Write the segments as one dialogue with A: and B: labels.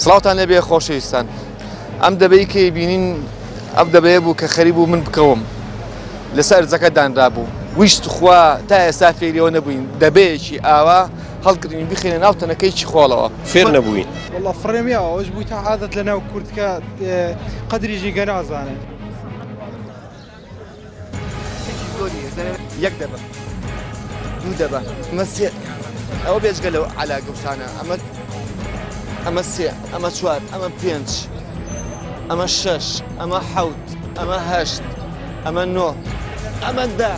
A: سڵاوتان لێبێ خۆشەویستان ئەم دەبەی کە بینین ئەم دەبەیە بوو کە خەری بوو من بکەوم لەسەر ئەرزەکە دانرابوو ویست خوا تا ئێستا فێریەوە نەبووین دەبەیەکی ئاوا هەڵگرین بخێنە ناو تەنەکەیکی خۆڵەوە
B: فێر نەبووین.
C: وەڵا فڕێم یاوە ئەوەش بوویتە عادەت لە ناو کورد کە قەدری ژینگە نازانن.
A: یەک دەبە دوو دەبە ئەمە سێ ئەوە بێجگە لەو عەلا گەوسانە ئەمە ئەمە سێ ئەمە چوار ئەمە پێنج ئەمە شەش ئەمە حەوت ئەمە هەشت ئەمە نۆ ئەمە دە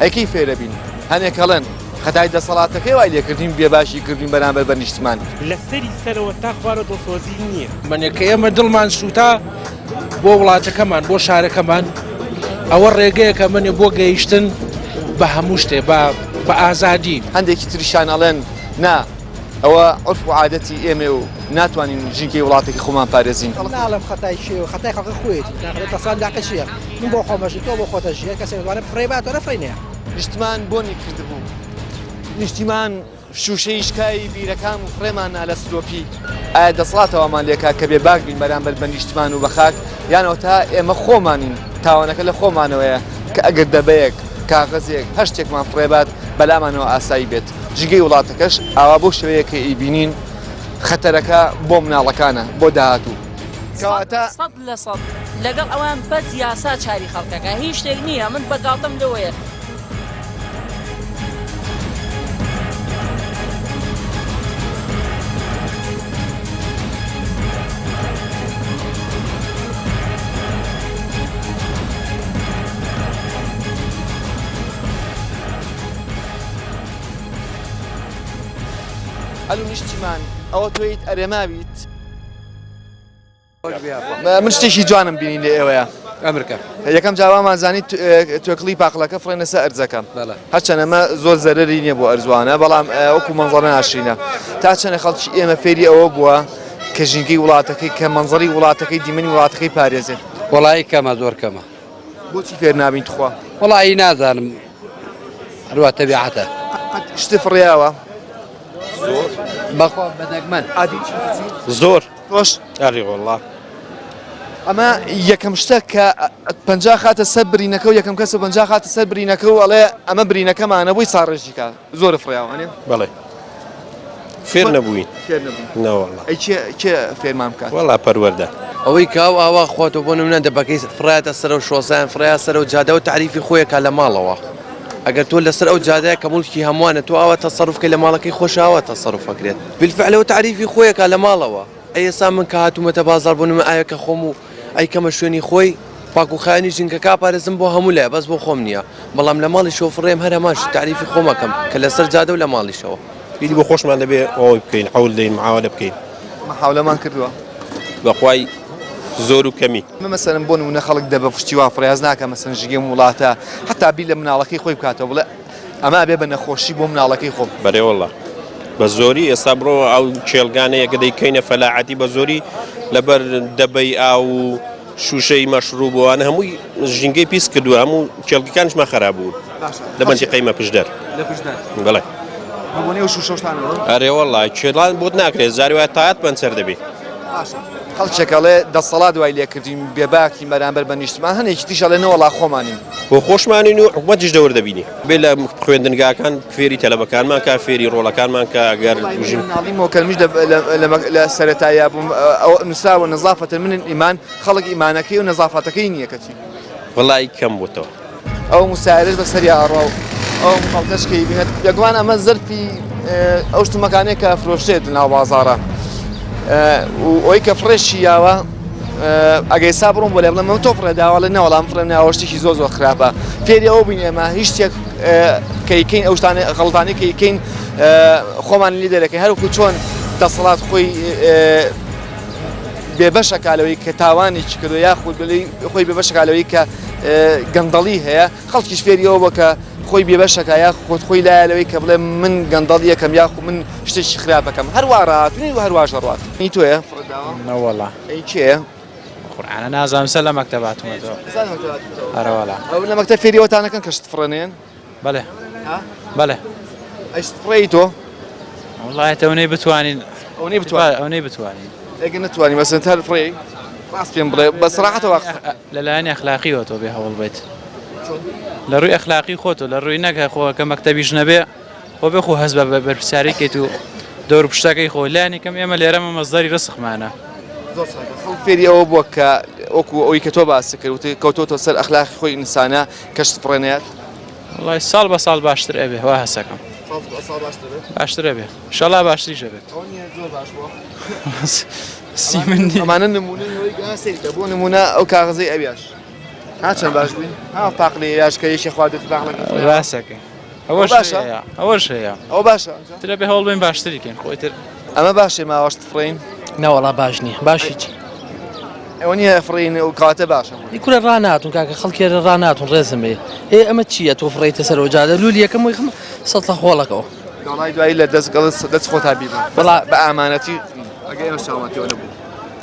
A: ئەکی فێرە بین هەنێک هەڵێن خەتای دەسەڵاتەکەی وای لێکردین بێباشی کردین بەرامبەر بە نیشتمان.
D: لە سەری سەرەوە تا خوارە دڵسۆزی نییە.
E: مەنێ کە ئێمە دڵمان سووتا بۆ وڵاتەکەمان بۆ شارەکەمان ئەوە ڕێگەیەکە منێ بۆ گەیشتن بە هەموو شتێ بە بە ئازادی.
A: هەندێکی تریشان ئەڵێن نا ئەوە عورف و عادەتی ئێمەیە و ناتوانین ژینگەی وڵاتەکەی خۆمان پارێزین.
F: ناڵێم خەتای کێیە و خەتای خەڵکە خۆیەتی ناخرێ دەسەڵات لاقە چییە من بۆ خۆم ئەژی تۆ بۆ خۆت ئەژی هەر کەسێک دەتوانێ فڕێی باتەوە نەفڕێی نەیە.
A: نیشتمان بۆنی کردبوو. نیشتیمان شووشەی شکاوی بیرەکان و فڕێمان نا لە سلۆپی. ئایا دەسەڵاتە وامان لێکا کە بێ باک بین بەرامبەر بە نیشتمان و بە خاک، یان ئەوەتا ئێمە خۆمانین تاوانەکە لە خۆمانەوەیە کە ئەگەر دەبەیەک، کاغەزێک، هەر شتێکمان فڕێبات بەلامانەوە ئاسایی بێت. جگەی وڵاتەکەش ئاوا بەو شێوەیە کە ئەیبینین خەتەرەکە بۆ مناڵەکانە، بۆ داهاتوو. کەواتە.
G: 100% لەگەڵ ئەوان بەس یاسا چاری خەڵکەکە هیچ شتێک نییە من بە گاڵتەم لەوەیە.
A: ئەلو نیشتیمان ئەوە تۆیت ئەرێ ماویت؟ من شتێکی جوانم بینی لە ئێوەیە
H: ئەمرکە
A: یەکەم جاوامان زانی توێکڵی پاقلەکە فڕێنە سەر ئەرزەکە هەرچەند ئەمە زۆر زەرری نییە بۆ ئەرزوانە بەڵام وەکو مەنزەرە ناشرینە تا چەنە خەڵکی ئێمە فێری ئەوە بووە کە ژینگەی وڵاتەکەی کە مەنزەری وڵاتەکەی دیمەنی وڵاتەکەی پارێزێت
H: وەڵی کەمە زۆر کەمە
A: بۆچی فێر نابین تخوا
H: وەڵی نازانم هەروە تەبیعەتە
A: شتی فڕیاوە
H: زۆر بەخوا بەدەگمەن
B: زۆر
A: تۆش؟
B: ئەری وەڵا.
A: ئەمە یەکەم شتە کە پەنجا خاتە سەر برینەکە و یەکەم کەسە پەنجا خاتە سەر برینەکە و ئەڵێ ئەمە برینەکەمانە بۆی ساڕێژی کا زۆر فڕیاوانێ
B: بەڵێ فێر نەبووین
A: فێر نەبووین
B: نەوەڵا
A: ئەی کێ کێ فێرمان بکات
B: وەڵا پەروەردە
H: ئەوەی کە ئەو ئاوا خۆتەوە بۆ نمونە دەبەکەی فڕایەتە سەرەو شۆسایان فڕیا سەرەو جادەوە تەعریفی خۆیەکا لە ماڵەوە ئەگەر تۆ لەسەر ئەو جادەیە کە موڵکی هەمووانە تۆ ئاوا تەسەروف کەی لە ماڵەکەی خۆش ئاوا تەسەروف ئەکرێت بالفعل ئەوە تەعریفی خۆیەکا لە ماڵەوە ئەی ئێستا من کە هاتوومەتە بازاڕ بۆ نمونە ئاوێکە خۆم و ئەیکەمە شوێنی خۆی پاک و خاوێنی ژینگەکە ئەپارێزم بۆ هەموو لایە بەس بۆ خۆم نییە بەڵام لە ماڵیشەوە فڕێم هەر هەمان شت تەعریفی خۆم ئەکەم کە لەسەر جادە و لە ماڵیشەوە.
B: ئیدی بۆ خۆشمان دەبێ ئەوەی بکەین حەول دەین محاوەلە بکەین.
A: محاولەمان کردووە.
B: بەخوای زۆر و کەمی.
A: مەسەلەن بۆ نمونە خەڵک دەبە فشتی وا فڕێ هەست ناکا مەسەلەن ژیگەم وڵاتە حەتا بیر لە مناڵەکەی خۆی بکاتەوە بڵێ ئەمە ئەبێ بە نەخۆشی بۆ مناڵەکەی خۆم.
B: بەرێ وەڵا بە زۆری ئێستا بڕۆ ئەو کێڵگانەیە کە دەیکەینە فەلاعەتی بە زۆری لەبەر دەبەی ئاو و شوشەی مەشروب و ئەوانە هەمووی ژینگەی پیس کردووە هەموو کێڵگەکانیشمان خراپ بوون لە مەنتیقەی مە پشدەر
A: لە پشدەر
B: بەڵێ
A: بەبۆنەی ئەو شوشەشتانەوە
B: ئەرێ وەڵا کێڵان بۆت ناکرێت جاری وایە تایەت پەنچەر دەبی.
A: باشە خەڵکێک ئەڵێ دەسەڵات وای لێکردین بێباکین بەرامبەر بە نیشتمان هەنێکی تریش ئەڵێ نەوەڵا خۆمانین.
B: بۆ خۆشمانین و حکومەتیش دەور دەبینی بێ لە خوێندنگاکان فێری تەلەبەکانمان کا فێری ڕۆڵەکانمان کا گەر
A: وەڵای من مناڵیم وەکەرمیش لە سەرەتاییا بووم ئەوە نووسراوە نظافة من الایمان خەڵک ئیمانەکەی و نەزافەتەکەی نییە کەچی.
B: وەڵای کەم بۆتەوە.
A: ئەو موسایەرەش بە سەریا ئەڕوا و ئەو خەڵکەش کە ئەیبینێت بێگومان ئەمە زەرفی ئەو شتومەکانەیە کە ئەفرۆشرێت لەناو بازاڕە و ئەوی کە فڕێشی یاوە ئەگەر ئێستا بڕۆم بۆ لێ بڵێم ئەمە تۆ فڕێ داوە ئەڵێ نەوەڵا من فڕێم ناوە شتێکی زۆر زۆر خراپە فێری ئەوە بووین ئێمە هیچ شتێک کە ئەیکەین ئەو شتانە غەڵتانەی کە ئەیکەین خۆمان لێ دەرەکەین هەروەکو چۆن دەسەڵات خۆی بێبەشەکا لەوەی کە تاوانێکی کردووە یاخود خۆی بێبەشەکا لەوەی کە گەندەڵی هەیە خەڵکیش فێری ئەوە بووە کە خۆی بێبەشەکە یاخود خۆی لایە لەوەی کە بڵێ من گەندەڵیەکەم یاخود من شتێکی خراپەکەم هەروا ڕاهاتوین و هەرواش دەڕوات ئی تۆیە
I: نەوەڵا
A: ئەی کێیە؟
I: قورعانە نازانم سەر لە مەکتەب هاتوومەتەوە ئەرەوەڵا
A: ئەو لە مەکتەب فێری ئەوەتان نەکەن کە شت فڕێنێن؟
I: بەڵێ بەڵێ
A: ئەی شت فڕێی تۆ؟
I: وەڵای تەونەی بتوانین.
A: ئەوەی بتوانین
I: ئەوەی بتوانین
A: ئەگەر نەتوانی مەسەن تا فڕێی ڕاست پێم بڵێ بە سەراحەتەوە قسە
I: لەلایەن ئەخلاقیەوە تۆ بێ هەوڵ بیت لە ڕووی ئەخلاقی خۆتۆ لە ڕووی نەکە خۆ کە مەکتەبیش نەبێ خۆ بێ خۆ هەست بە بەرپرسیاری کەیت و دەور پشتەکەی خۆ لانی کەم ئێمە لێرەمە مەزدەری ڕسخمانە
A: زۆر چاکە خەڵک فێری ئەوە بووە کە وەکو ئەوەی کە تۆ باست کرد وتی کەوتۆتە سەر ئەخلاقی خۆی ئینسانە کە شت فڕێنێت
I: وڵی ساڵ بە ساڵ باشتر ئەبێ وا هەسەکەم
A: ساڵ بە ساڵ باشتر بێت
I: باشتر ئەبێ ئینشەڵا باشتریش ئەبێت
A: ئەوە نییە زۆر باش بووە
I: سی من نییە.
A: ئەمانە نمونەی ئەوەی کە سەیرکە بۆ نمونە ئەو کاغەزەی ئەویاش ها چەند باش بووین ها پاقلی ئەویاش کە یەکێ خواردێتی پاقلەکە فڕێ.
I: ڕاستەکەی ئەوەش
A: باشە؟
I: هەیە ئەوەش هەیە
A: ئەوە باشە
I: ترە بێ هەوڵ بین باشتری کەین خۆی تر
A: ئەمە باشە ماوەشت فڕین
F: نەوەڵا باش نییە باش هیچ
A: ئەوە نییە فڕین و کاتە باشە
F: ئی کورە ڕاناتون کاکە خەڵکێ ڕاناتون ڕێزم بێ ئێ ئەمە چییە تۆ فڕیتە سەرەوە جادە لول یەکەم وی خم سەتڵە خۆڵەکەوە
A: وەڵای دوایی لە دەست گەڵ دەست خۆتا بیبن
F: وەڵا
A: بە ئامانەتی ئەگەر ئێمە چاومان پێوە نەبوو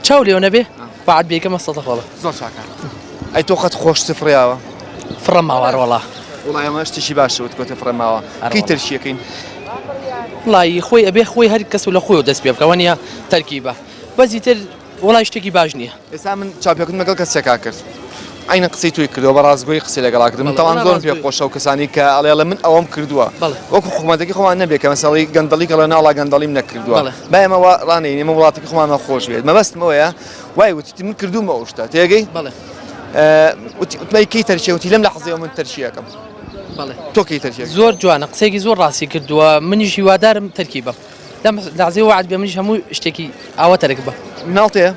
F: چاو لێوە نەبێ وەعد بێکەمە سەتڵە خۆڵە
A: زۆر چاکە ئەی تۆ قەت خۆشت فڕیاوە
F: فڕە ماوە وەڵا
A: وڵای ئەمە شتێکی باشە وت کۆتە فڕە ماوە کەی تەرکیەکەین
F: وڵی خۆی ئەبێ خۆی هەر کەس و لە خۆی دەست پێ بکە وەنیە تەرکیبە بەزی تر وڵای شتێکی باش نییە
A: ئێستا من چاوپێکەوتنم لەگەڵ کەسێکا کرد عینە قسەی تۆی کردووە بە ڕاستگۆی قسەی لەگەڵا کردم من تەوان زۆرم پێ خۆشە و کەسانی کە ئەڵێ ئەڵێ من ئەوەم کردووە وەکو حکوومەتەکەی خۆمان نەبێ کە مەسەڵی گەندەڵی کەڵێ ناڵا گەندەڵیم نەکردووە با ئێمە وا ڕانەین ئێمە وڵاتەکەی خۆمانمان خۆش بێت مەبەستم ئەوەیە وای وتی من کردوومە ئەو شتە تێگەی وتی وتمەی کەی تەرکیە وتی لەم لەحزەیەوە من تەرکیەکەم تۆ کەی تەرکیەکەی
F: زۆر جوانە قسەیەکی زۆر ڕاستی کردووە منیش هیوادارم تەرکی بم لەم لەحزەی وەعد بێ منیش هەموو شتێکی ئاوا تەرک بم
A: مناڵت هەیە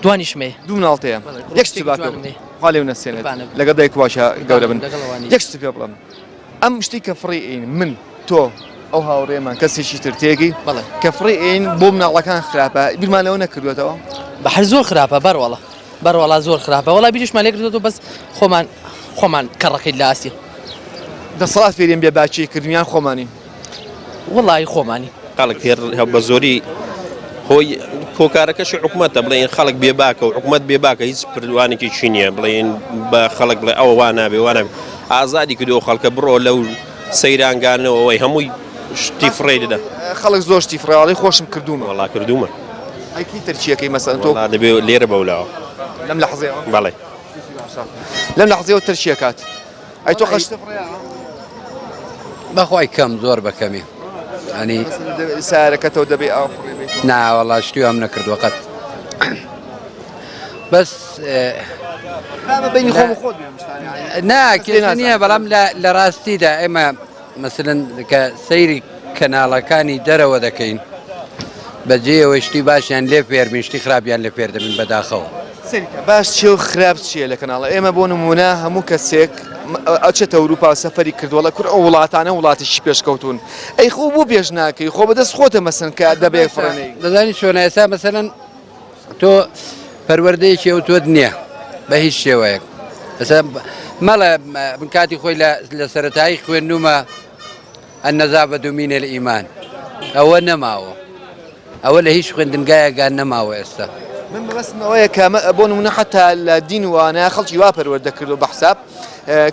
F: دوانیشم هەیە
A: دوو مناڵت هەیە یەک شت با پێ بڵێم خوا لێو نەسێنێت لەگەڵ دایک و باوکیا گەورە بن یەک شت پێ بڵێم ئەم شتی کە فڕی ئین من تۆ ئەو هاوڕێمان کەسێکی تر تێگەی کە فڕی ئین بۆ مناڵەکان خراپە بیرمان لەوە نەکردوێتەوە
F: بە هەر زۆر خراپە بەروەڵا بەروەڵا زۆر خراپە وەڵا بیریشمان لێکردوێتەوە بەس خۆمان خۆمان کەڕەکەیت لە ئاستی
A: دەسەڵات فێریم بێ باکی کردنیان خۆمانین
F: وەڵی خۆمانی
B: خەڵک هێر بە زۆری هۆی هۆکارەکەشی حکومەتە بڵێن خەڵک بێباکە و حکومەت بێباکە هیچ پردوانێکی چی نییە بڵێن بە خەڵک بڵێ ئەوە وا نابێ وا نابێ ئازادی کردو خەڵکە بڕۆ لەو سەیرانگانەوەی هەمووی شتی فڕێ دەدا
A: خەڵک زۆر شتی فڕێواڵی خۆشم کردوومە
B: وەڵا کردوومە
A: ئەی کی ترچیەکەی مەسەن تۆ
B: دەبێ لێرە بەولاوە
A: لەم لەحزەیەوە
B: بەڵێ
A: لەم لەحزەیەوە ترچیەکات ئەی تۆ قەشتە فڕێیاوە؟
J: بەخوای کەم زۆر بە کەمی ئەنی
A: سارەکەتەوە دەبێ ئاو فڕێ بێت
J: نا وەڵا شتی وام نەکردووە قەت بەس
A: بینی خۆم خۆت
J: نا کێشە نییە بەڵام لە ڕاستیدا ئێمە مەسەلەن کە سەیری کەناڵەکانی دەرەوە دەکەین بەجێیەوە شتی باشیان لێ فێربین شتی خراپیان لێ فێر دەبین بەداخەوە.
A: سەیرکە باش چیە و خراپ چیە لە کەناڵە ئێمە بۆ نمونە هەموو کەسێک ئەچێتە ئەوروپا سەفەری کردووە لە کور ئەو وڵاتانە وڵاتێکی پێشکەوتون ئەی خۆ بۆ پێش ناکەی خۆ بەدەست خۆتە مەسن کە دەبێ فڕێنەی
J: دەزانی چۆنە ئێستا مەسەلەن تۆ پەروەردەیەکی ئەو تۆت نییە بە هیچ شێوەیەک ئەسا مەڵێ من کاتی خۆی لە سەتایی خوێندومە النظافة من الإيمان ئەوە نەماوە ئەوە لە هیچ خوێندنگایەکان نەماوە ئێستا.
A: من مەبەستم ئەوەیە کە بۆ نمونە حتا لە دین وانە خەڵکی وا پەروەردە کردو بە حساب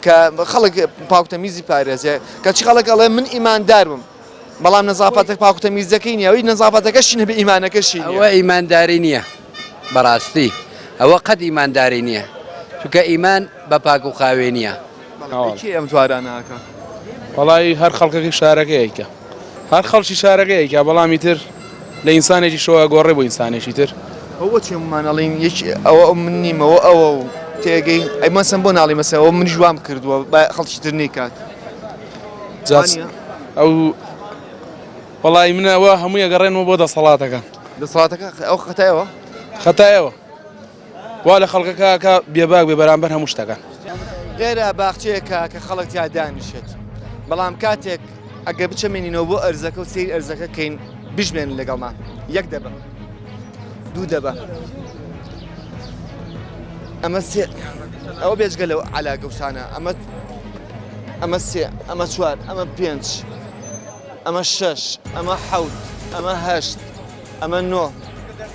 A: کە خەڵک پاکتەمیزی پارێزێ کەچی خەڵک ئەڵێ من ئیماندار بم بەڵام نەزافەتە پاکوتەمیزەکەی نیە ئەوی نەزافەتەکەشی نەبێ ئیمانەکەشی
J: ئەوە ئیمانداری نییە بەڕاستی ئەوە قەت ئیمانداری نییە چونکە ئیمان بە پاک و خاوێنیە.
A: کێ ئەم توارانە ئەکا؟
E: وەڵی هەر خەڵکەکەی شارەکەی ئەیکا هەر خەڵکی شارەکەی ئەیکا بەڵام ئیتر لە ئینسانێکی شەوە گۆڕێ بۆ ئینسانێکی تر.
A: ئەوە چی هەموومان ئەڵێین یەکی ئەوە ئەو من نیم ئەوە ئەوە و تێگەی ئەی مەسەن بۆ ناڵی مەسەن ئەوە منیش وام کردووە با خەڵکی تر نەیکات
E: ئەو وەڵی منەوە هەمووی ئەگەڕێنەوە بۆ دەسەڵاتەکە
A: دەسەڵاتەکە ئەو خەتایەوە
E: خەتایەوە وا لە خەڵکەکە کە بێباک بێ بەرامبەر هەموو شتەکان.
A: لێرە باخچەیەکە کە خەڵک تیا دانیشێت بەڵام کاتێک ئەگەر بچەمێنینەوە بۆ ئەرزەکە و سەیری ئەرزەکە کەین بژمێنن لەگەڵمان یەک دەبە دوو دەبە ئەمە سێ ئەوە بێجگە لەو عەلا گەوسانە ئەمە ئەمە سێ ئەمە چوار ئەمە پێنج ئەمە شەش ئەمە حەوت ئەمە هەشت ئەمە نۆ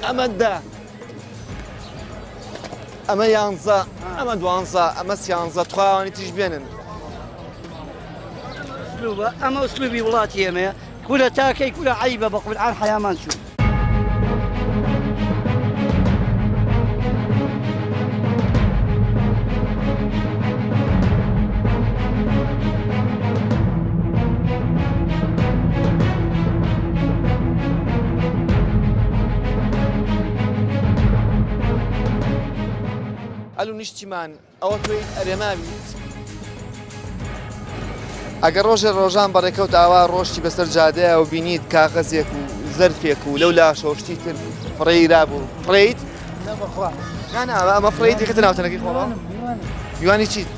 A: ئەمە دە ئەمە یانزە ئەمە دوانزە ئەمە سیانزە تخوا ئەوانی تریش بێنن.
K: ئەمە ئوسلوبی وڵاتی ئێمەیە کورە تاکەی کورە عەیبە بە قورعان حەیامان چوو.
A: ئەلو نیشتیمان ئەوە تۆی ئەرێ ماویت؟ ئەگەر ڕۆژێ ڕۆژان بەڕێکەوت ئاوا ڕۆشتی بەسەر جادەیە و بینیت کاغەزێک و زەرفێک و لەو لاشەوە شتی تر فڕێی رابوو فڕێیت؟ نا نا ئەمە فڕێیت دیکەتە ناوتەنەکەی خۆڵەوە میوانی چیت؟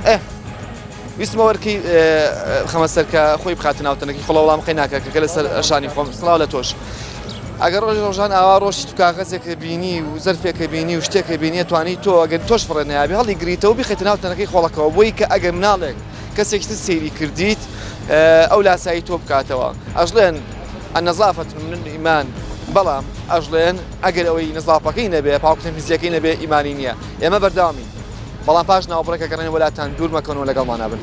A: ئێ ویستمە وەرکەی خەمە سەر کە خۆی بخاتە ناو تەنەکی خۆڵە وەڵام قەی ناکە کە لەسەر شانی خۆم سڵاو لە تۆش. ئەگەر ڕۆژ ڕۆژان ئاوا ڕۆشت و کاغەزێکە بینی و زەرفێکە بینی و شتێکە بینیە توانی تۆ ئەگەر تۆش فڕێ نابی هەڵی گریتەوە بخێتە ناو تەنەکەی خۆڵەکەوە بۆی کە ئەگەر مناڵێک کەسێکی تر سەیری کردیت ئەو لاسایی تۆ بکاتەوە ئەژڵێن النظافة من الإيمان بەڵام ئەژڵێن ئەگەر ئەوەی نەزافەکەی نەبێ پاکتەمیزیەکەی نەبێ ئیمانی نییە ئێمە بەردەوامی بەڵام پاش ناوبڕێک ئەگەڕێنەوە لاتان دوور مەکەون و لەگەڵمانا بن.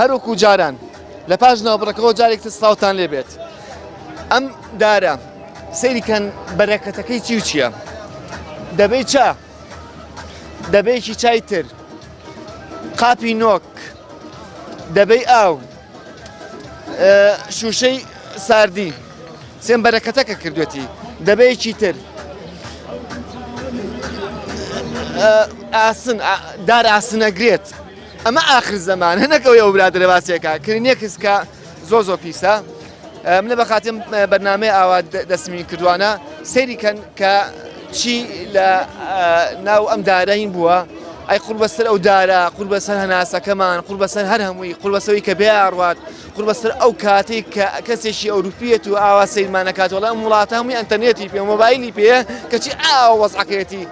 A: هەروەکو جاران لە پاش ناوبڕەکەەوە جارێک تر سڵاوتان لێ بێت ئەم دارە سەیری کەن بەرەکەتەکەی چی و چییە دەبەی چا دەبەیەکی چای تر قاپی نۆک دەبەی ئاو شوشەی ساردی سێم بەرەکەتەکە کردوێتی دەبەیەکی تر ئاسن دار ئاسنەگرێت ئەمە ئاخر زەمانە نەکەوەی ئەو برادرە باسێکە کرنیەکس کە زۆ زۆ پیسە منە بە خاتم بەرنامەی ئاوا دەستمی کردوانە سەیری کەن کە چی لە ناو ئەم دارەین بووە ئەی قوڕ بەسەر ئەو دارە قوڕ بەسەر هەناسەکەمان قوڕ بەسەر هەر هەمووی قوڕ بەسەوی کە بێ ئاڕوات قوڕ بەسەر ئەو کاتێک کە کەسێکی ئەوروپیەت و ئاوا سەیرمانەکات وەڵام ئەم وڵاتە هەمووی ئەنتەرنێتی پێ مۆبایلی پێ کەچی ئاوا وەزعەکەیەتی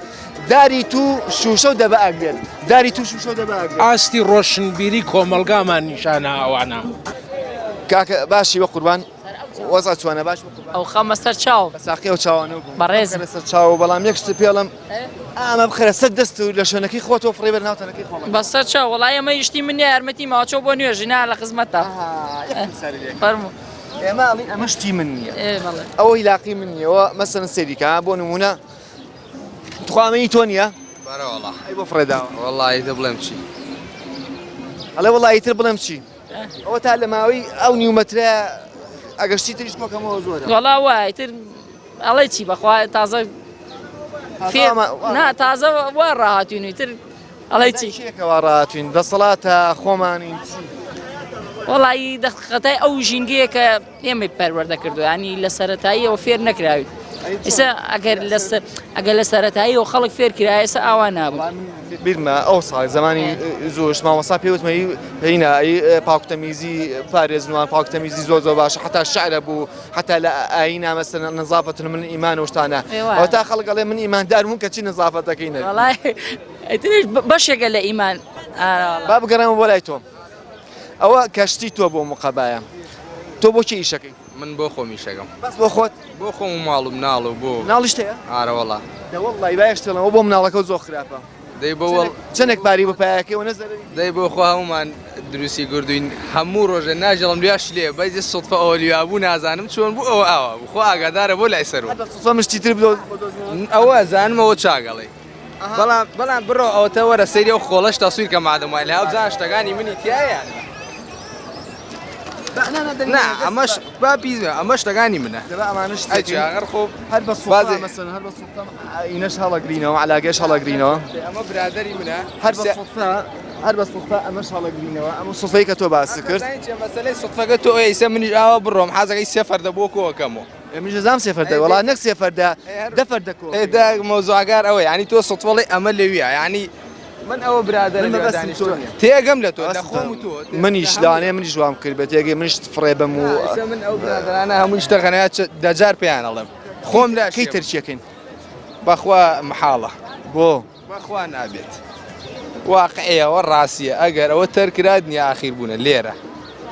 A: داری تو شوشە و دەبە ئەگرێت داری تو شوشە و دەبە ئەگرێت.
E: ئاستی ڕۆشنبیری کۆمەڵگامان نیشانە ئەوانە.
A: کاکە باشی بە قوربان وەزع چۆنە باش بە قوربان.
G: ئەو خەمە سەر چاو.
A: بە ساقی ئەو چاوانەو بووم.
G: بەڕێز.
A: بخەرە سەر چاو بەڵام یەک شت پێڵم ئامە بخەرە سەر دەست و لە شوێنەکەی خۆتەوە فڕێ بەر ناو تەنەکەی خۆڵەکە.
G: بە سەر چاو وەڵای ئەمە ئیشتی من نییە یارمەتی ماوە چۆ بۆ نوێژی نا لە خزمەتتا.
A: یەک پرسیاری لێ کەم.
G: فەرموو.
A: ئێمە ئەڵێین ئەمە شتی من نییە.
G: ئێ بەڵێ.
A: ئەوەی لاقی من نییە وە مەسەلەن سەیری کە بۆ نموونە تخوا ئەمە ئی تۆ نییە؟
H: بەرە وەڵا.
A: ئەی بۆ فڕێ داوە؟
H: وەڵا ئیتر بڵێم چی؟
A: ئەڵێ وەڵا ئیتر بڵێم چی؟ ئەوە تا لە ماوەی ئەو نیو مەترە ئەگەر شتی تریش کۆکەمەوە زۆرە.
G: وەڵا وایە ئیتر ئەڵێ چی بەخوا تازە فێر نا تازە وا ڕاهاتوین ئیتر ئەڵێ چی؟
A: کێکە وا ڕاهاتوین دەسەڵاتە خۆمانین چی؟
G: وەڵی دەخەتای ئەو ژینگەیە کە ئێمەی پەروەردە کردو ینی لە سەتاییەوە فێر نەکراوین ئێستا ئەگەر لەسەر ئەگەر لە سەتاییەوە خەڵک فێر کرا ئێستا ئاوا نابوو
A: بیرمە ئەو ساڵ زمانی زۆش مامۆسا پێوتمە هینا پاکتەمیزی پارێزنوان پاکتەمیزی زۆر زۆر باشە حتا شعرە بوو حتا لە ئایینا مەسەلەن النظافة من الإیمان و شتانە ئەوە تا خەڵک ئەڵێ من ئیماندارم و کەچی نەزافەتەکەی نەبێ.
G: وەڵای ئیتریش بەشێکە لە ئیمان.
A: با بگەڕێمەوە بۆ لای تۆ. ئەوە کەشتی تۆ بۆ مقەبایە. تۆ بۆ کێ ئیشەکەی؟
H: من بۆ خۆم ئیشەکەم.
A: بەس بۆ خۆت؟
H: بۆ خۆم و ماڵ و مناڵ و بۆ.
A: مناڵیشت هەیە؟
H: ئارە وەڵا.
A: دە وەڵڵاهی با یەک شت بڵێم ئەوە بۆ مناڵەکەت زۆر خراپە.
H: دەی بۆ وەڵ.
A: چەنێک پارەی بۆ پایەکەی ئەوەنە زەرەری.
H: دەی بۆ خوا هەموومان دروستی کردوین هەموو ڕۆژێ ناژێڵم لویا شلێ بەس یە سوتفە ئەوە لویا بوو نازانم چۆن بوو ئەوە ئاوا بوو خوا ئاگادارە بۆ لای سەرو.
A: هەر بە سوتفە مشتی تر بدۆزنەوە.
H: ئەوە زانم ئەوە چاک ئەڵێی بەڵام بەڵام بڕۆ ئەوەتە وەرە سەیری ئەو خۆڵەش تەسویر کە مادەم وای لە هاو جا شتەکانی منی تیایە یان نا نا ئەمەش با پیس بێ ئەمە شتەکانی منە
A: دەبا ئەمانە شتێکن.
H: ئەی چی ئاخر خۆ
A: هەر بە سوتفە
H: بازێ
A: مەسەلەن هەر بە سوتفە ئینەش هەڵەگرینەوە عەلاگەش هەڵەگرینەوە.
H: ئەمە برادەری منە
A: هەر بە سوتفە هەر بە سوتفە ئەمەش هەڵەگرینەوە ئەمە سوتفەی کە تۆ باست کرد.
H: زانی چیە مەسەلەی سوتفەکە تۆ ئێستا منیش ئاوا بڕۆم حەزەکەی سێ فەردە بۆ کۆ ئەکەمەوە.
A: منیش دەزانم سێ فەردە وەڵا نەک سێ فەردە دە فەردە کۆ
H: ئێ دا مەوزوعەکار ئەوەیە یانی تۆ سوتفەڵی ئەمە لەویە یانی من ئەوە برادەرە
A: من
H: لەوێ
A: مەبەستم تۆ
H: دانیشتووە
A: نییە.
H: تێگەم لە تۆ لە
A: مەبەستم
H: خۆم و تۆ
A: منیش لەوانەیە منیش وام کردبێت تێگەی منیش فڕێ بەم و
H: نا ئێستا من ئەو برادەرانە هەمووی شتە غەنەیە چ دەجار پێیان ئەڵێم خۆم لا
A: کەی تەرکیەکەین؟
H: بەخوا مەحاڵە.
A: بۆ؟
H: بەخوا نابێت. واقعیە ئەوە ڕاستیە ئەگەر ئەوە تەرکرا دنیا ئاخیر بوونە لێرە.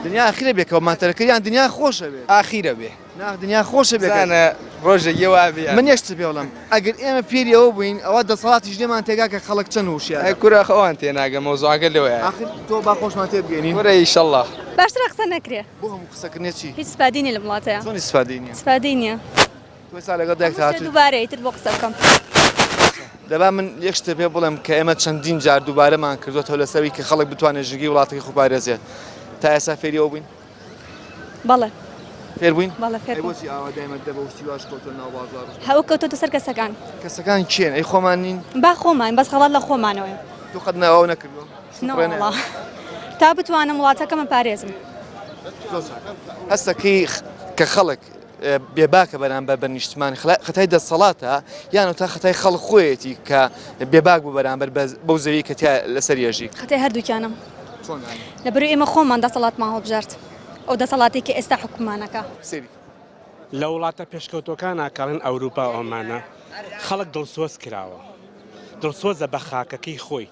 A: دنیا ئاخیرە بێ کە ماتەرەکە یان دنیا خۆشە بێت؟
H: ئاخیرە بێ.
A: نا دنیا خۆشە بێ
K: زانە ڕۆژێک یە وابێ
A: من یەک شت پێ بڵێم ئەگەر ئێمە فێری ئەوە بووین ئەوە دەسەڵاتیش لێمان تێگا کە خەڵک چەند هۆشیارە
K: ئەی کورە ئەخ ئەوان تێناگەن مەوزوعەکە لەوەیە
A: ئاخر تۆ با خۆشمان تێ بگەینین
K: کورە ئیشەڵڵا.
L: باشترە قسە نەکرێ.
A: بۆ هەموو قسەکردنێ چی؟
L: هیچ ئیسفادەی نیە لەم وڵاتەیا.
A: چۆن ئیسفادەی نیە؟
L: ئیسفادەی نیە.
A: تۆ ئێستا لەگەڵ دایکت
L: هەموو شتێ
A: هاتووی.
L: دووبارەیە ئیتر بۆ قسە بکەم.
A: دەبا من یەک شتت پێ بڵێم کە ئێمە چەندین جار دووبارەمان کردووەتەوە لەسەر ئەوی کە خەڵک بتوانێت ژینگەی وڵاتەکەی خۆی پارێزێت. تا ئێستا فێری ئەوە بووین؟
L: بەڵێ.
A: فێر بووین؟
L: بەڵێ فێر
A: بووم. بۆچی ئاوا دایمە دەبە و شتی واش کەوتووە ناو بازاڕ؟
L: هەوە کەوتۆتە سەر کەسەکان.
A: کەسەکان کێن؟ ئەی خۆمان نین؟
L: با خۆمان بەس غەڵەت لە خۆمانەوەیە.
A: تۆ قەت ناواو نەکردووە؟
L: نەوەڵا تا بتوانم وڵاتەکەم پارێزم.
A: زۆر چاکە. هەستەکەی کە خەڵک بێباکە بەرامبەر بە نیشتمان خەتای دەسەڵاتە یان تا خەتای خەڵک خۆیەتی کە بێباک بوو بەرامبەر بەو زەوی کە تیا لەسەر یەژی.
L: خەتای هەردووکیانە. لەبەرئەوەی ئێمە خۆمان دەسەڵاتمان هەڵبژارد ئەو دەسەڵاتەی کە ئێستا حوکممانەکا.
A: سەیری.
D: لە وڵاتە پێشکەوتوەکانا کەڵێن ئەوروپا ئۆمانە خەڵک دڵسۆز کراوە دڵسۆزە بە خاکەکەی خۆی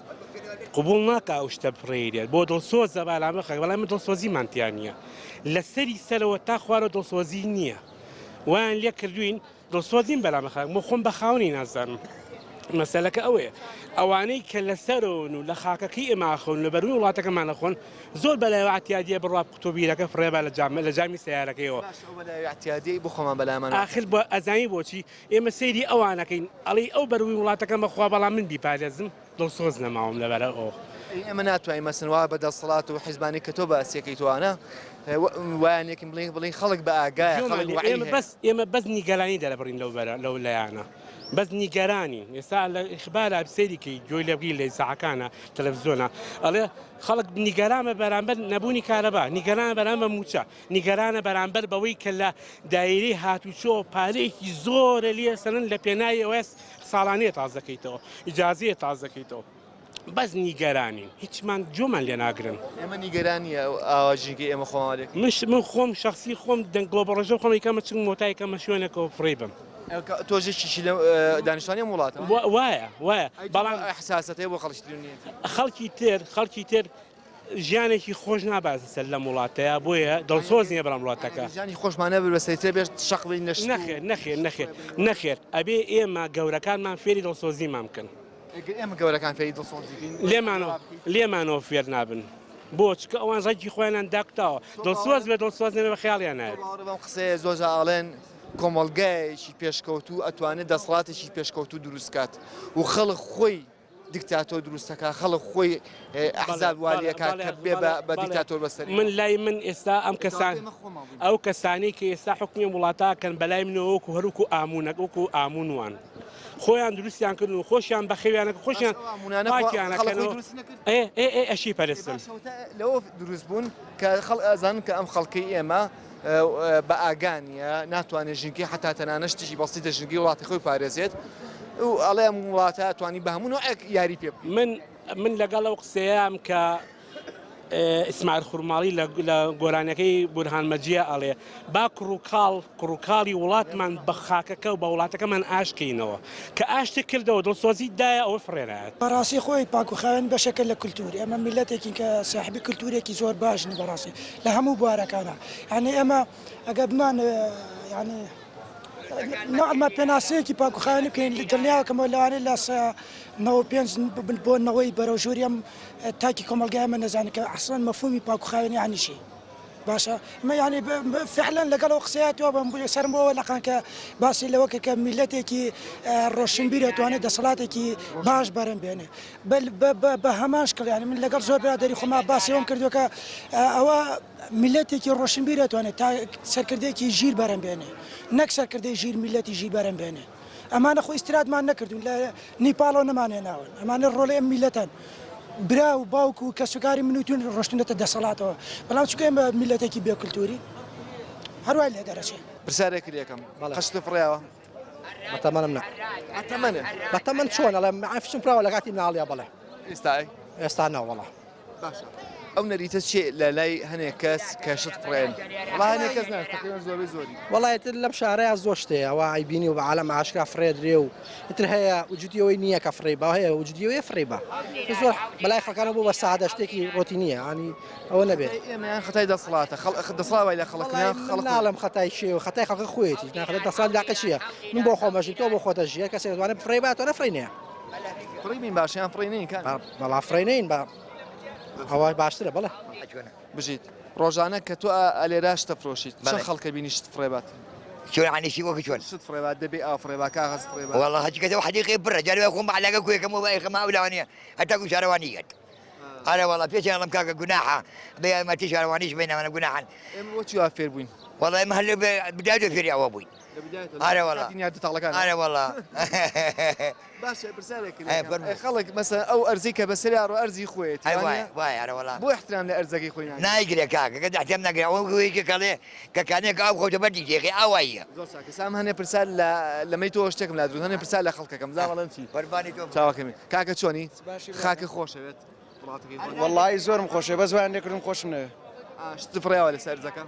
D: قبوڵ ناکا ئەو شتە بڕێیرێت بۆ دڵسۆزە بالامە خاک بەڵام دڵسۆزیمان تیا نییە لە سەری سەرەوە تا خوارەوە دڵسۆزی نییە وایان لێ کردوین دڵسۆزیم بەلامە خاک بۆ خۆم بە خاونی نازانم مەسەلەکە ئەوەیە ئەوانەی کە لەسەرەوەن و لە خاکەکەی ئێمە ئاخۆن لە بەروی وڵاتەکەمان ئەخۆن زۆر بەلای ئەعتیادیە بڕوا قوتوبیرەکە فڕێبا لە جام لە جامی سەیارەکەیەوە
A: باشە ئەو بەلای ئەعتیادیەی بۆ خۆمان بەلامان
D: ئاخر بۆ ئەزانی بۆچی ئێمە سەیری ئەوانەکەین ئەڵێی ئەو بەروی وڵاتەکەم بەخوا بەڵام من بیپارێزم دڵسۆز نەماوم لەبەر ئەو.
A: ئەی ئێمە ناتوانین مەسەن وا بە دەسەڵات و حیزبانی کە تۆ باسیەکەی تۆانە وایان یەکن بڵێن بڵێن خەڵک بە ئاگایە خەڵک وعی
D: ئێمە بەس ئێمە بەس نیگەرانی دەرەبڕین لەو بەرە لەو لایانە بەس نیگەرانین ئێستا لە ئیخبارا سەیری کەی گوێی لێ بگری لە ئیزاعەکانە تەلەفزیۆنە ئەڵێ خەڵک نیگەرانە بەرامبەر نەبوونی کارەبا نیگەرانە بەرامبەر مووچە نیگەرانە بەرامبەر بەوەی کە لە دایرەی هاتوچۆ پارەیەکی زۆرە لێ سەنن لە پێناوی ئەوەس ساڵانەیە تازەکەیتەوە ئیجازەیە تازەکەیتەوە بەس نیگەرانین هیچمان جۆمان لێ ناگرن.
A: ئێمە نیگەرانیە ئاوا ژینگەی ئێمە خۆمان لێ
D: من من خۆم شخصی خۆم دەنگ گڵۆپە ڕۆژە خۆم یکەمە چنگ مۆتای کەمە شوێنێکەوە فڕێ بم.
A: تۆش یەکێکی لە دانیشتوانی ئەم وڵاتە؟
D: وایە وایە
A: بەڵام ئیحساسەتەیە بۆ خەڵکی تر نییە.
D: خەڵکی تر خەڵکی تر ژیانێکی خۆش نابازە سەر لەم وڵاتەیە بۆیە دڵسۆز نییە بەڵام وڵاتەکە.
A: ژیانی خۆشمان نەبرد بەسەری تر بێت شەق بین لە شت و.
D: نەخێر نەخێر نەخێر نەخێر ئەبێ ئێمە گەورەکانمان فێری دڵسۆزیمان بکەن.
A: ئەگەر ئێمە گەورەکان فێری دڵسۆزی بین
D: لێمانەوە لێمانەوە فێر نابن بۆ چکە ئەوان ڕەگی خۆیانیان داکوتاوە دڵسۆز بێ دڵسۆز نەبێ بە خەیاڵیان نایەت.
A: تۆ باوەڕت بەم قسەیە زۆر جار ئەڵێن کۆمەڵگایەکی پێشکەوتوو ئەتوانێت دەسەڵاتێکی پێشکەوتوو دروست کات و خەڵک خۆی دیکتاتۆر دروست دەکا خەڵک خۆی ئەحزاب وا لێکا کە بێ بە دیکتاتۆر بەسەری.
D: من لای من ئێستا ئەم کەسان ئەو کەسانەی کە ئێستا حوکمی ئەم وڵاتە ئەکەن بەلای منەوە وەکو هەر وەکو ئاموونەک وەکو ئاموون وان خۆیان دروستیان کردن و خۆشیان بەخێویان ئەکەن خۆشیان پاکیان ئەکەنەوە ئێ ئێ ئێ ئەشی پەرستن.
A: لەوە دروست بوون کە خەڵک ئەزانن کە ئەم خەڵکەی ئێمە بە ئاگا نییە ناتوانێت ژینگەی حتا تەنانەت شتێکی بەسیتە ژینگەی وڵاتی خۆی پارێزێت و ئەڵێ ئەم وڵاتە توانی بە هەموو نوعێک یاری پێ بکەین.
D: من من لەگەڵ ئەو قسەیەم کە ئیسماعیل خورماڵی لە گۆرانیەکەی بورهان مەجیە ئەڵێ با کوڕ و کاڵ کوڕ و کاڵی وڵاتمان بە خاکەکە و بە وڵاتەکەمان ئاشکەینەوە کە ئاشتت کردەوە دڵسۆزیت دایە ئەوە فڕێنایەت.
M: بەڕاستی خۆی پاک و خاوێن بەشێکە لە کلتور ئێمە میللەتێکین کە ساحبی کلتورێکی زۆر باشن بەڕاستی لە هەموو بوارەکانا یانی ئێمە ئەگەر بمانەوێ یانی نەوعا ما پێناسەیەکی پاک و خاوێنی بکەین دڵنیاکەمەوە لەوانەیە لە 95 بۆ نەوەی بەرەو ژووری ئەم تاکی کۆمەڵگای ئێمە نەزانێت کە ئەسڵەن مەفهومی پاک و خاوێنی یانی چی. باشە ئەمە یانی فعلا لەگەڵ ئەو قسەیە تۆ بەم سەرم بۆ لەقان کە باسی لەوە کرد کە میلەتێکی ڕۆشنبیر ئەتوانێت دەسەڵاتێکی باش بەرەم بێنێ بە هەمان شکڵ یانی من لەگەڵ زۆر برادەری خۆما باسی ئەوم کردووە کە ئەوە میلەتێکی ڕۆشنبیر ئەتوانێت تا سەرکردەیەکی ژیر بەرەم بێنێ نەک سەرکردەی ژیر میلەتی ژیر بەرەم بێنێ ئەمانە خۆ ئیسترادمان نەکردوون لە نیپاڵەوە نەمانهێناون ئەمانە ڕۆڵەی ئەم میلەتەن برا و باوک و کەسوکاری من و تون ڕۆشتونەتە دەسەڵاتەوە بەڵام چونکە ئێمە میلەتێکی بێ کلتوری هەروای لێ دەرەچێ.
A: پرسیارێک لێکەم قەشت فڕیاوە؟
F: بەتەمەنم نا.
A: بەتەمەنت؟
F: بەتەمەن چۆن ئەڵێم فشم فراوە لە کاتی مناڵیا بەڵێ.
A: ئێستا ئەی؟
F: ئێستا نا وەڵا.
A: باشە. ئەو نەریتە چیە لە لای هەنێک کەس کە شت فڕێن؟ وەڵا هەنێک کەس نا تەقریبەن زۆربەی زۆری.
F: وەڵا ئیتر لەم شارەیا زۆر شت هەیە وا ئەیبینی و بە عالەم ئاشکرا فڕێدرێ و ئیتر هەیە وجودی ئەوەی نییە کە فڕێی با هەیە وجودی ئەوەیە فڕێی با زۆر بەلای خەڵکانەوە بۆ بە سادە شتێکی ڕۆتینیە ینی ئەوە نەبێت
A: ئێمە یان خەتای دەسەڵاتە خەڵ دەسەڵات وای لە خەڵک یان خەڵک
F: ناڵێم خەتای کێ و خەتای خەڵکە خۆیەتی ناخەتە دەسەڵات لاقە چییە من بۆ خۆم ئەژیم تۆ بۆ خۆت ئەژی هەر کەسێک دەتوانێت فڕێی با تۆ نەفڕێی نەیە
A: فڕی بین باش یان فڕی نین کاک
F: بەڵا فڕێ نین بە ئەوە باشترە بەڵێ
A: بژیت ڕۆژانە کە تۆ ئەلێرا شتە فرۆشیت چەند خەڵکە بینی شت فڕێبات
N: چۆن عنی شی وەک چۆن
A: شت فڕێبات دەبێ ئاو فڕێبا کاغەز فڕێبا
N: والله هەچی کەسە حدیقی بڕە جارێ خۆم بە علاقە کوێکەم و بایخەم ئەو لاوانیە هەتاکو شارەوانی یەت ئەرێ وەڵا پێچیان ئەڵێم کاکە گوناحە بە یارمەتی شارەوانیش بین ئەمانە گوناحن.
A: ئێمە بۆچی وا فێر بووین؟
N: وەڵا ئێمە هەر لە بدایەتەوە فێری ئەوە بووین.
A: لە بدایەتەوە؟
N: ئەرێ وەڵا.
A: کاتی نیاردەتاڵەکان.
N: ئەرێ وەڵا.
A: باشە پرسیارێک لێ خەڵک مەسەلەن ئەو ئەرزەی کە بەسەریا ڕۆ ئەرزی خۆیەتی
N: ئەی وایە وایە ئەرێ وەڵا.
A: بۆ ئیحترام لە ئەرزەکەی خۆی ناگرێ؟
N: نایگرێ کاکە کەس ئیحترام ناگرێ ئەوە یەکێک ئەڵێ کە کانێک ئاو خۆتە بەردی تێخێ ئاواییە.
A: زۆر چاکە سام هەنێ پرسیار لە لەمەی تۆ شتێکم لا دروست هەنێ پرسیار لە خەڵکەکەم زا بەڵێن چی؟
N: قوربانی تۆ بم.
A: چاوەکەمی کاکە چۆنی؟ خاکە خۆشەوێت؟ وڵاتەکەی خۆت؟
C: وەڵایی زۆرم خۆشەوێ بەس وایان لێکردم خۆشم نەوێ.
A: شت فڕیاوە لەسەر ئەرزەکە؟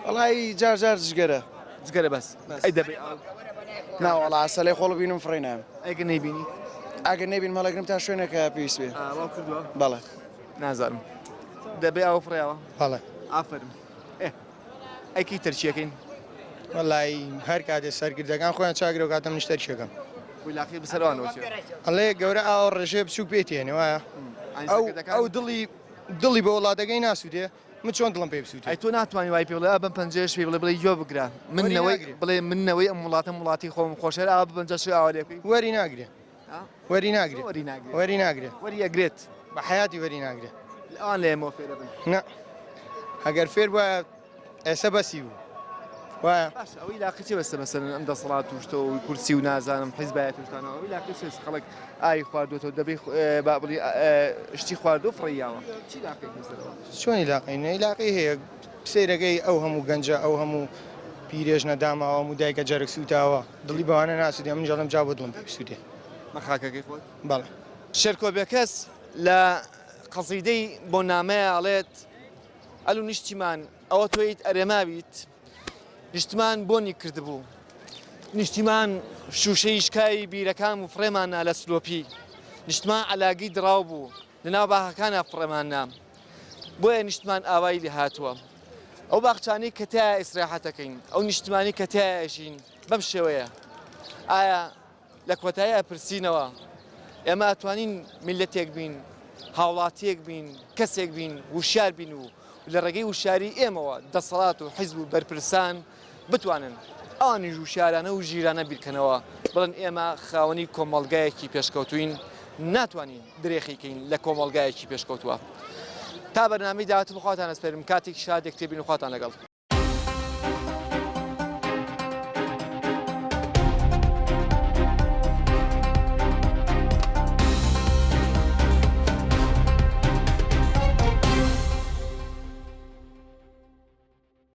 C: وەڵایی جار جار جگەرە.
A: جگەرە بەس ئەی دەبێ ئاو؟
C: نا وەڵا ئەسەلەی خۆڵ بینم فڕێی نایەم.
A: ئەگەر نەیبینی؟
C: ئەگەر نەیبینم هەڵەگرم تا شوێنێکە پێویست بێ.
A: واو کردووە؟
C: بەڵێ.
A: نازانم دەبێ ئاو فڕیاوە؟
C: بەڵێ.
A: ئافەرم. ئێ ئەی کەی تەرکیەکەین؟
C: وەڵایی هەر کاتێ سەرکردەکان خۆیان چاک لەو کاتە منیش تەرکیەکەم.
A: خۆی لاقی بەسەر ئەوانەوە چیە؟
C: ئەڵێ گەورە ئاوە ڕێژێ بچووک پێی تێنێ وایە؟ ئەو ئەو دڵی دڵی بە وڵاتەکەی ناسووتێ من چۆن دڵم پێی بسووتێ؟
A: ئەی تۆ ناتوانی وای پێ بڵێ ئا بەم پەنجەیەش پێی بڵێ بڵێ گوێ بگرە من نەوەی بڵێ من نەوەی ئەم وڵاتەم وڵاتی خۆم خۆشە ئا بە پەنجە شوێ ئاوا لێ بکەی؟
C: وەری ناگرێ وەری ناگرێ
A: وەری ناگرێ
C: وەری ناگرێ
A: وەری ئەگرێت
C: بە حەیاتی وەری ناگرێ.
A: ئەوان لە ئێمەوە فێرە بن.
C: نا ئەگەر فێر بوایە ئێسە بەسی بوو وایە.
A: باشە ئەوەی لاقی چی بەسە مەسەلەن ئەم دەسەڵات و شتە و کورسی و نازانم حیزبایەت و شتانەوە ئەوەی لاقی چی بەسە خەڵک ئاوی خواردووەتەوە دەبەی با بڵی شتی خواردووە فڕێی یاوە چی لاقی بەسەرەوە؟
C: چۆنی لاقی نیە لاقی هەیە سەیرەکەی ئەو هەموو گەنجە ئەو هەموو پیرێژنە داماوە هەموو دایکە جەرگ سووتاوە دڵی بەوانە ناسووتێ منیش ئەڵێم جا بۆ دڵم پێ بسووتێ.
A: بە خاکەکەی خۆت؟
C: بەڵێ.
A: شێرکۆ بێکەس لە قەسیدەی بۆ نامەیە ئەڵێت، ئەلو نیشتیمان ئەوە تۆیت ئەرێ ماویت؟ نیشتمان بۆنی کردبوو. نیشتیمان شووشەی شکاوی بیرەکان و فڕێمان نا لە سلۆپی. نیشتمان عەلاگەی دڕاو بوو لەناو باخەکانا فڕێمان نا. بۆیە نیشتمان ئاوای لێ هاتووە. ئەو باخچانەی کە تیایا ئیسراحەت ئەکەین، ئەو نیشتمانەی کە تیایا ئەژین بەم شێوەیە. ئایا لە کۆتاییا پرسینەوە، ئێمە ئەتوانین میللەتێک بین، هاوڵاتییەک بین، کەسێک بین وشیار بین و لە ڕێگەی وشیاریی ئێمەوە دەسەڵات و حیزب و بەرپرسان بتوانن ئەوانیش وشیارانە و ژیرانە بیرکەنەوە بڵێن ئێمە خاوەنی کۆمەڵگایەکی پێشکەوتووین ناتوانین درێخی کەین لە کۆمەڵگایەکی پێشکەوتووە. تا بەرنامەی داهاتوو بە خواتان ئەسپێرم کاتێکی شاد یەکتر بین و خواتان لەگەڵ.